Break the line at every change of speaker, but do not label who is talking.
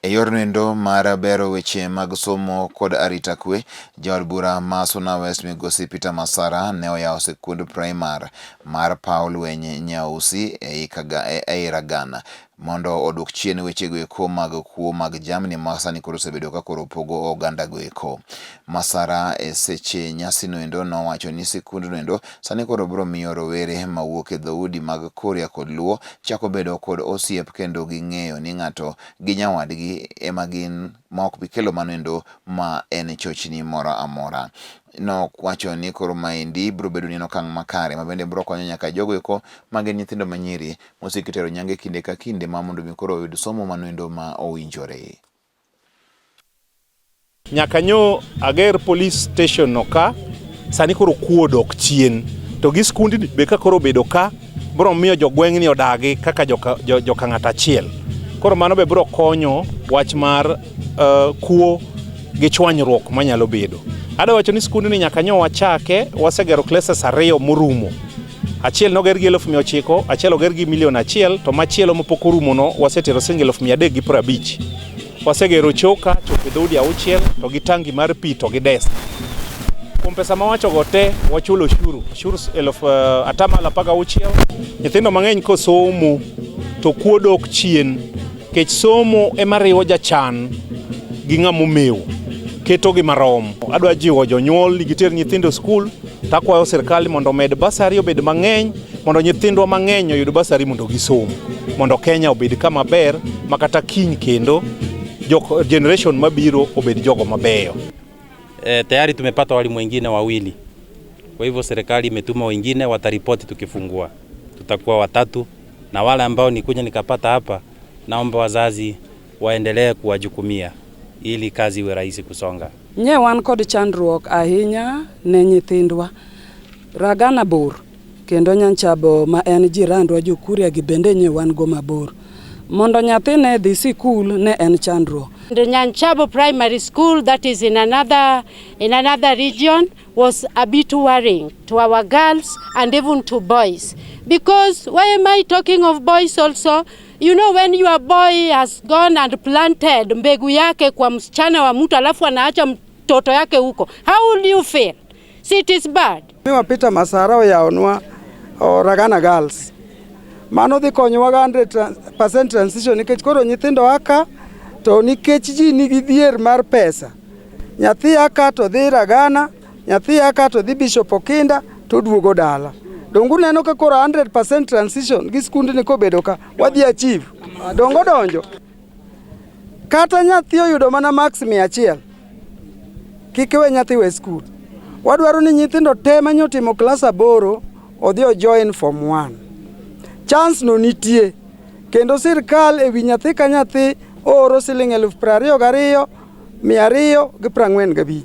E yorno mar bero weche mag somo kod arita kwe, jaod bura ma Suna West Migosi Peter Masara ne oyawo sikund praimar mar paw lweny Nyausi ei Ragana mondo oduok chien wechego eko mag kuo mag jamni ma sani koro osebedo ka koro pogo oganda go eko. Masara e seche nyasino endo nowacho ni sikundno endo sani koro biro miyo rowere mawuok e dhoudi mag Kuria kod Luo chako bedo kod osiep kendo ging'eyo ni ng'ato gi nyawadgi ema gin ma ok bi kelo mano endo ma en chochni moro amora. Nowacho ni koro maendi biro bedo ni en okang' makare ma bende biro konyo nyaka jogo eko ma gin nyithindo manyiri mosik tero nyange kinde ka kinde ma mondo mi koro oyud somo mano endo ma owinjore.
Nyaka nyo ager police station no ka, sani koro kuo odok chien. To gi skundni be ka koro obedo ka, biro miyo jogweng'ni odagi kaka joka, joka ng'at achiel. Koro mano be biro konyo wach mar kuo gi chwanyruok manyalo bedo. Adwa wacho ni skundni nyaka nyo wachake, wasegero classes ariyo morumo. Achiel noger gi 900,000, achiel oger gi milion 1, to machielo mapok orumono wasetero siling 350,000. Wasegero choka, chope dhoudi auchiel, to gi tangi mar pi to gi desk. Kuom pesa mawachogo te, wachulo ushuru, ushuru eluf 16%. Nyithindo mang'eny kosomo to kuo dok chien, nikech somo ema riwo jachan gi ng'ama omewo, ketogi marom. Adwa jiwo jonyuol ni giter nyithindo skul, takwayo sirkal mondo omed bursary obed mang'eny, mondo nyithindwa mang'eny oyud bursary mondo gisom, mondo Kenya obed kama ber ma kata kiny kendo jok generation mabiro obed jogo mabeyo.
Tayari tumepata walimu wengine wawili, kwa hivyo serikali imetuma wengine, wataripoti tukifungua, tutakuwa watatu, na wale ambao nikuja nikapata hapa, naomba wazazi waendelee kuwajukumia ili kazi iwe rahisi kusonga.
Nye wan kod chandruok ahinya ne nyithindwa. Ragana bor kendo Nyanchabo ma en jirandwa jo Kuria gi bende nye wan go mabor. Mondo nyathi ne dhi sikul ne en chandruok.
The Nyanchabo Primary School, that is in another region, was a bit worrying to our girls and even to boys. Because why am I talking of boys also? When your boy has gone and planted mbegu yake kwa msichana wa mtu alafu anaacha mtoto yake huko, how will you feel? See, it is bad.
Miwa Peter Masara oyawonwa Ragana Girls. Mano dhi konyowa ga 100% transition nikech koro nyithindo aka to nikech ji nigi dhier mar pesa. Nyathi aka to dhi Ragana, nyathi aka to dhi Bishop Okinda to duogo dala. Donge uneno ka koro 100% transition gi skundni kobedo ka wadhi achieve. Donge odonjo? Kata nyathi oyudo mana marks 100, kik iwe nyathi we skul. Wadwaro ni nyithindo te manyotimo klas 8 odhi o join form 1. Chance no nitie kendo sirkal ewi nyathi ka nyathi oro siling 22,245.